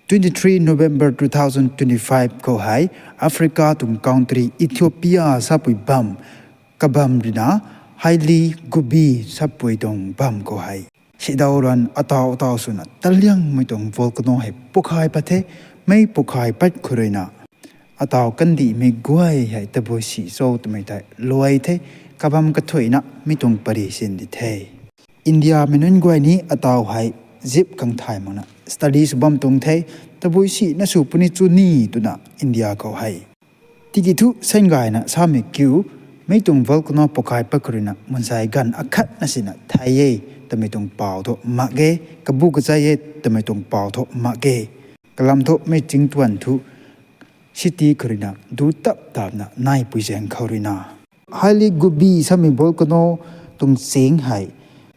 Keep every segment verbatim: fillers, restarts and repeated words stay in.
Twenty three November two thousand twenty five khou hei Africa tuang country Ethiopia sapui bam kabam ruina Haile Gobbi sapui tuang bam khou hei seidaw luan ataw ataw swna taliangmei tuang volcano hei pukhay pat the. Mei pukhay pat khou ruina ataw kandihmei guay hei tabui si cho twmei tei luai the. Kabam kathuina mi tuang pary sin di the. Indiamei nunc guay ni ataw hei zip khang thay makna study sw bam tuang the. Tabui si na sw puni chu ni twna India khou hei tiki thu sainggayna samei kiu, mei tuang volcano pukhay pat khou ruina mansei ganv akhatna sina thay e twmei tuang pau thu mak ge, kabu kachai e twmei tuang pau thu mak ge. Kalam thu mei ching tuan thu city khou ruina du tap tapna naipui zaeng khou ruina Haile Gobbi samei volcano tuang ching hei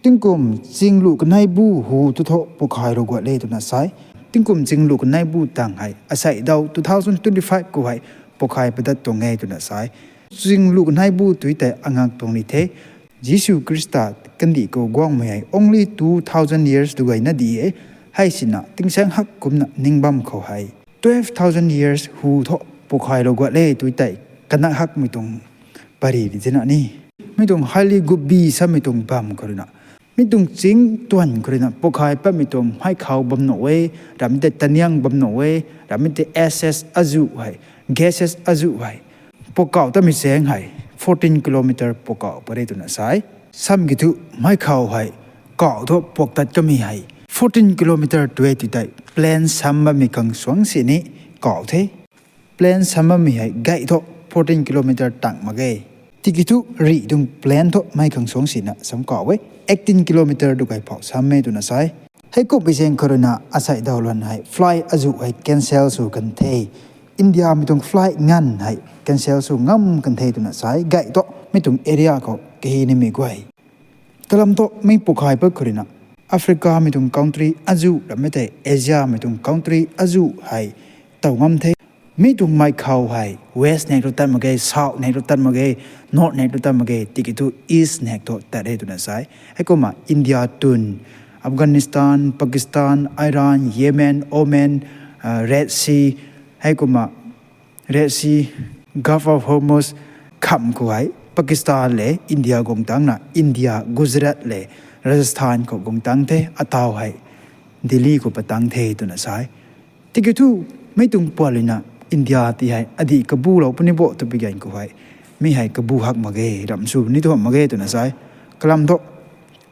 tingkum chinglu kanei bu hu thu thu pukhaylou guat le twna sa e. Tingkum chinglu kanei bu tang hei aseidaw two thousand twenty five khou hei pukhay padat tuang e twna sa e. Chinglu kanei bu tui tei angak tuang ni the. Jisu Khrista kandih khou guangmei hei only two thousand years tu gayna di e. Hei sina tingsaeng hak kumna ning bam khou hei twelve thousand years hu thu pukhaylou guat le tui tei kanak hakmei tuang pary di tina ni. Mi tuang Haile Gobbi samei tuang bam khou ruina mi tuang ching tuan khou ruina pukhay patmei tuang mei khou bam nuh e, ramei tei taniang bam nuh e, ramei tei ashes azuh hei, gases azuh hei pukauh tamei zaeng hei fourteen kilometer pukauh pat re twna sa e. Sam kiu thu mei khou hei kauh thu puk tat kamei hei fourteen kilometer tue ti tei plain sam bammei khang suang sini kauh the. Plain sam bammei hei gay thu fourteen kilometer tang mak ge. Tiki thu rih tuang plain thu mei khang suang sina sam kauh e, eighteen kilometer tu gay phou sam e twna sa e. Heikumhmei zaeng khou ruina aseidaw luan hei flight azuh hei cancel sw kan the. Indiamei tuang flight nganv hei cancel sw ngam kan the twna sa e, gay thu mi tuang area khou kahi nimei guay. Kalam thu mi pukhay pat khou ruina Africamei tuang country azuh ramei tei Asiamei tuang country azuh hei tow ngam the. Mi tuang mei khou hei west nek tu tat mak ge, south nek tu tat mak ge, north nek tu tat mak ge, tiki thu east nek thu tat e twna sa e. Heikumna India tun, Afghanistan, Pakistan, Iran, Yemen, Oman, Red Sea, heikumna Red Sea, Gulf of Hormuz kham khou hei Pakistan le India guang tangna India Gujarat le Rajasthan khou guang tang the, ataw hei Delhi khou pat tang the twna sa e. Tiki thu mi tuang puan ruina India ti hei adih kabulou puni bo twpui ganv khou hei mi hei kabu hak mak ge, ramh sw ni tu hamh mak ge twna sa e. Kalam thu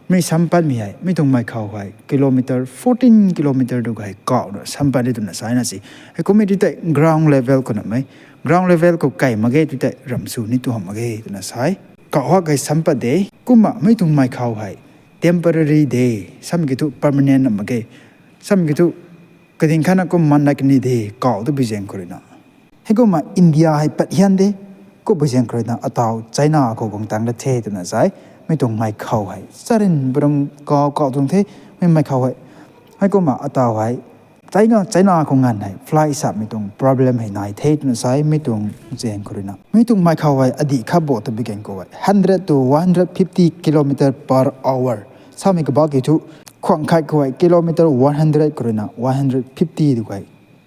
mi sam patmei hei mi tuang mei khou hei kilometer fourteen kilometer tu hei kauhna sam pat e twna sa e na si. Heikumhmei ti tei ground level khou namei, ground level khou kai mak ge tu tei ramh sw ni tu hamh mak ge twna sa e. Kauh hak hei sam pat de. Kumna mi tuang mei khou hei temporary de, sam kiu thu permanent na mak ge, sam kiu thu kading khatna kum man na kani de kauh twpui zaeng khou ruina. Heikumna India hei pat hian de, kumpui zaeng khou ruina ataw China khou guang tang da the twna sa e. Mi tuang mei khou hei charin baram kauh kauh tuang the, mi mei khou hei. Heikumna ataw hei China, China khou nganv hei flight sapmei tuang problem hei nai the twna sa e, mi tuang zaeng khou ruina. Mi tuang mei khou hei adih kha bo twpui ganv khou hei hundred to one hundred fifty kilometer per hour samei kabak kiu thu, khwang khat khou hei kilometer one hundred khou ruina one hundred fifty tu hei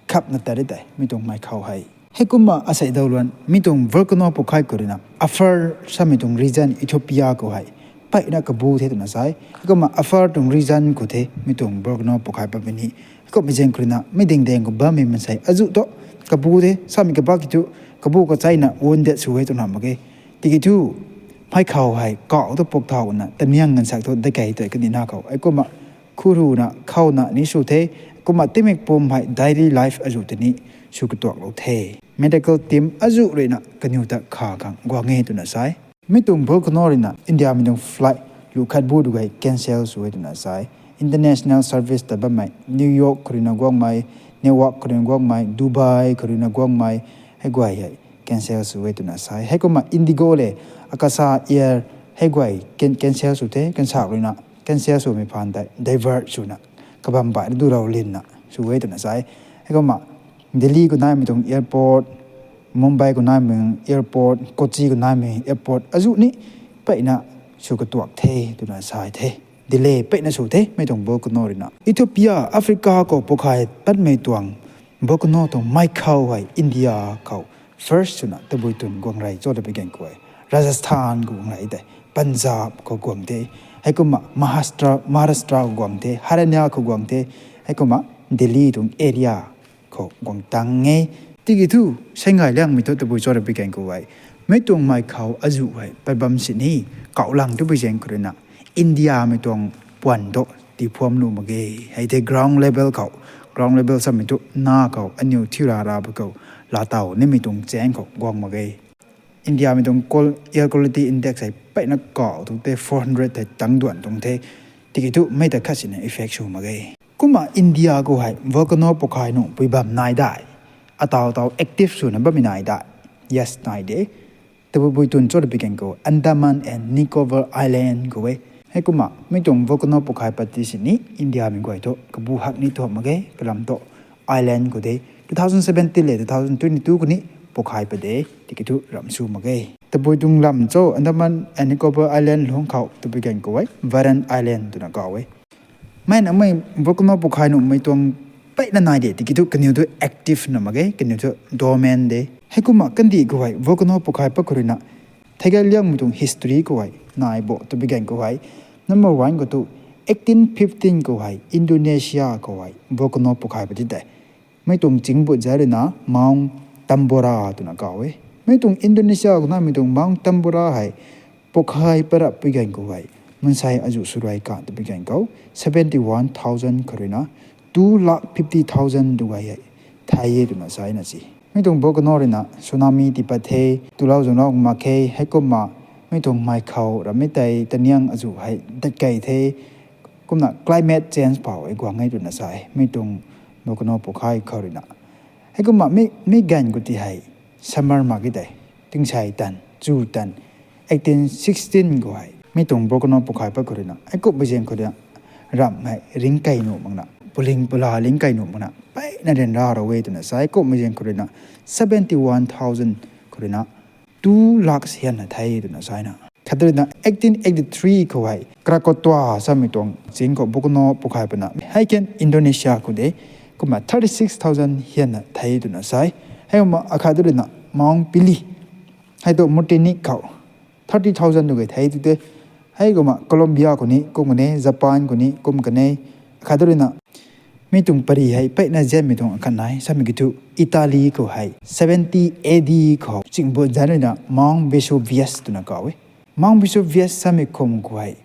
khapna tat e tei mi tuang mei khou hei. Heikumna aseidaw luan mi tuang volcano pukhay khou ruina Afar samei tuang region Ethiopia khou hei peyna kabu the twna sa e. Heikumna Afar tuang region khou the mi tuang volcano pukhay patmei ni. Heikumhmei zaeng khou ruina mi dingdeng khou bammei mansei azuh thu kabu the, samei kabak kiu thu kabu kachaina wounded sw e twna mak ge. Tiki thu mei khou hei kauh thu puk thau na taniang gansak thu dakei tei kandihna khou heikumna khuruna khouna ni sw the. Kumna timik pum hei daily life azuh tei ni sw katuaklou the. Medical team azuh ruina kaniw ta kha khang guang e twna sa e. Mi tuang volcano ruina Indiamei tuang flight lu khat bu tu hei cancel sw e twna sa e. International service ta bammei New York khou ruina guangmei, Newark khou ruina guangmei, Dubai khou ruina guangmei, hei guay hei cancel sw e twna sa e. Heikumna Indigo le Akasa Air hei guay can- cancel sw the, kansak ruina cancel swmei phaan tei divert swna kabam baihna dulou linna sw e twna sa e. Heikumna Delhi khou naimei tuang airport, Mumbai khou naimei airport, Kochi khou naimei airport azuh ni peyna sw katuak the twna sa the. delay peyna sw the, mei tuang volcano ruina. Ethiopia, Africa khou pukhai patmei tuang volcano tuang mei khou hei India khou first swna tabui twn guang rei cho ta pi gan khou e. Rajasthan khou guang rei tei, Punjab khou guang the, heikumna Maharashtra, Maharashtra khou guang the, Haryana khou guang the, heikumna Delhi tuang area khou guang tang e. Tiki thu, sei ngai liangmei thu tabui cho ta pi gan khou e. Mei tuang mei khou azuh hei pat bam sini, kauh lang tabui zaeng khou ruina India mei tuang puan thu tii phuam nuh mak ge. Hei the ground level khou, ground level samei thu na khou aniw thiu ra ra pa khou, laa taw nimei tuang chaeng khou guang mak ge. India mei tuang qual-, air quality index hei peyna kauh tuang the, four hundred hei tang duan tuang the. Tiki thu mei ta khat sina effect sw mak ge. Kumna India khou hei volcano pukhai nuh pui bam nai dai? Ataw taw active swna bammei nai dai? Yes, nai de. Tabui bui twn cho ta pi gan khou Andaman and Nicobar Island khou e. Heikumna mei tuang volcano pukhai pat ti sini India mei guay thu kabu hak ni thu mak ge, kalam thu island khou de. Two thousand seventeen le two thousand twenty-two khou ni pukhai pat de, tiki thu ramh sw mak ge. Tabui tuang lam cho Andaman and Nicobar Island lungc khou ta pi gan khou e, Barren Island twna kauh e. Mei na mei volcano pukhai nuhmei tuang peyna nai de, tiki thu kaniw thu active na mak ge, kaniw thu dormant de. Heikumna kandih khou hei volcano pukhai pat khou ruina theiga liangmei tuang history khou hei nai bo ta pi gan khou hei, number one khou thu eighteen fifteen khou hei Indonesia khou hei volcano pukhai pat ti tei. Mei tuang ching but zai ruina Mount Tambora twna kauh e. Mei tuang Indonesia khou naimei tuang Mount Tambora hei pukhai pat rap pi gan khou hei, mansei azuh swruai kan ta pi gan khou, seventy one thousand khou ruina two lakh fifty thousand tu gay hei thei e twna sa na si. Mei tuang volcano ruina tsunami tii pat the, tulou zunglou mak khe, heikumna mei tuang mei khou ramei tei taniang azuh hei dat key the, kumna climate change pou e guang e twna sa e, mei tuang volcano pukhai khou ruina. Heikumna mei, mei ganv khou ti hei summer mak ge tei, tingsei tan, chu tan, eighteen sixteen khou hei mei tuang volcano pukhai pat khou ruina, heikumhmei zaeng khou ruina ramh hei ringc key nuh makna, puling pula ringc key nuh makna, peyna ryanra rou e twna sa e. Kumhmei zaeng khou ruina seventy one thousand khou ruina two lakhs hianna thei twna sa na. Khat ruina eighteen eighty three khou hei Krakatoa samei tuang ching khou volcano pukhai patna, hei kan Indonesia khou de, kumna thirty six thousand hianna thei twna sa e. Heikumna akhat ruina Mount Pili, hei tu Martinique khou thirty thousand tu gay thei tu te. Heikumna Colombia khou ni kum kan e, Japan khou ni kum kan e. Akhat ruina mei tuang pary hei peyna zianmei tuang akhat nai, samei ki thu Italy khou hei seventy A D khou ching but zan ruina Mount Vesuvius twna kauh e. Mount Vesuvius samei khum khou hei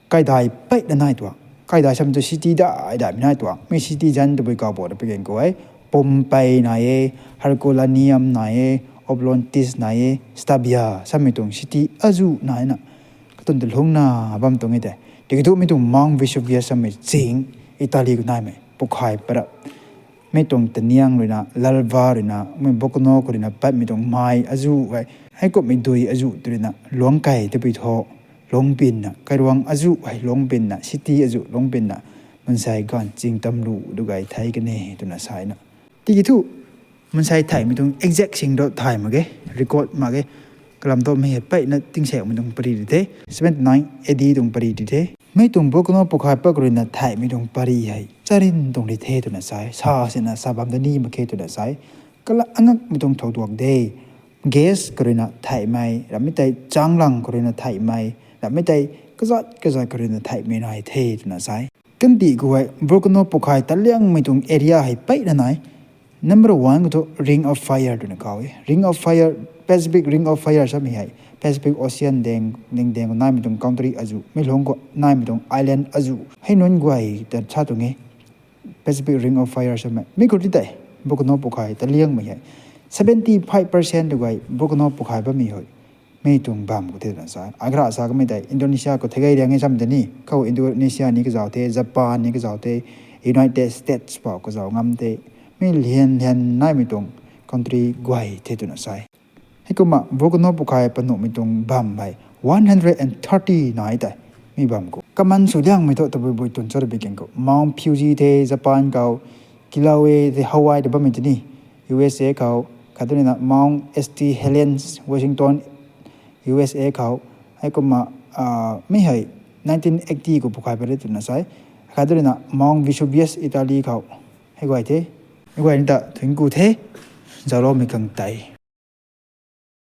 kaidai peyna nai tuang. Kaidai samei tu city dai daimei nai tuang. Mei city zan tabui kauh bo ta pi gan khou hei, Pompeii nai e, Herculaneum nai e, Oplontis nai e, Stabia samei tuang city azuh naina, katun ta lungcna bam tuang e tei. Tiki thu mei tuang Mount Vesuvius samei ching, Italy khou naimei pukhai pat rap, mei tuang taniang ruina, lava ruina, mei volcano khou ruina patmei tuang mei azuh hei, heikumhmei dui azuh tu ruina luangc key tabui tho, lungc pinna, kairuang azuh hei lungc pinna, city azuh lungc pinna, mansei ganv ching tam lu du gay thei kan e twna sa na. Tiki thu mansei theihmei tuang exact sing tu thay mak ge, record mak ge, kalam thu mei hei peyna tingsaekmei tuang pary di the, seventy nine A D tuang pary di the. Mei tuang volcano pukhai pat khou ruina theihmei tuang pary hei charyn tuang ri the twna sa e. Sa sina sa bam da ni mak khe twna sa e. Kala angakmei tuang thow duak de. Gas khou ruina theihmei, ramei tei changlang khou ruina theihmei, ramei tei kazat kazat khou ruina theihmei nai the twna sa e. Kandih khou hei volcano pukhai taliangmei tuang area hei peyna nai. Number one khou thu Ring of Fire twna kauh e. Ring of Fire, Pacific Ring of Fire samei hei Pacific Ocean daeng, ding daeng khou naimei tuang country azuh, mei lungc khou naimei tuang island azuh hei nunc guay ta sa tuang e. Pacific Ring of Fire samei, mi khou ti tei volcano pukhai taliangmei hei seventy five percent tu gay volcano pukhai bammei hei mei tuang bam khou the twna sa. Akhat sa kamei tei Indonesia khou thei gay riang e samei tei ni, khou Indonesia ni kazauh the, Japan ni kazauh the, United States pou kazauh ngam the, mei lian lian naimei tuang country guay the twna sa. Heikumna volcano pukhai pat nuhmei tuang bam hei one hundred and thirty nai tei, mi bam khou. Kaman sw liangmei thu tabui bui twn cho ta pi gan khou Mount Fuji the Japan khou, Kilauea the Hawaii ta bammei tei ni, U S A khou, khat ruina Mount Saint Helens, Washington, U S A khou, heikumna, ah, mi hei nineteen eighty khou pukhay pat re twna sa e. Khat ruina Mount Vesuvius, Italy khou hei guay the. Hei guay ni ta thunc ku the. Zauloumei khang tei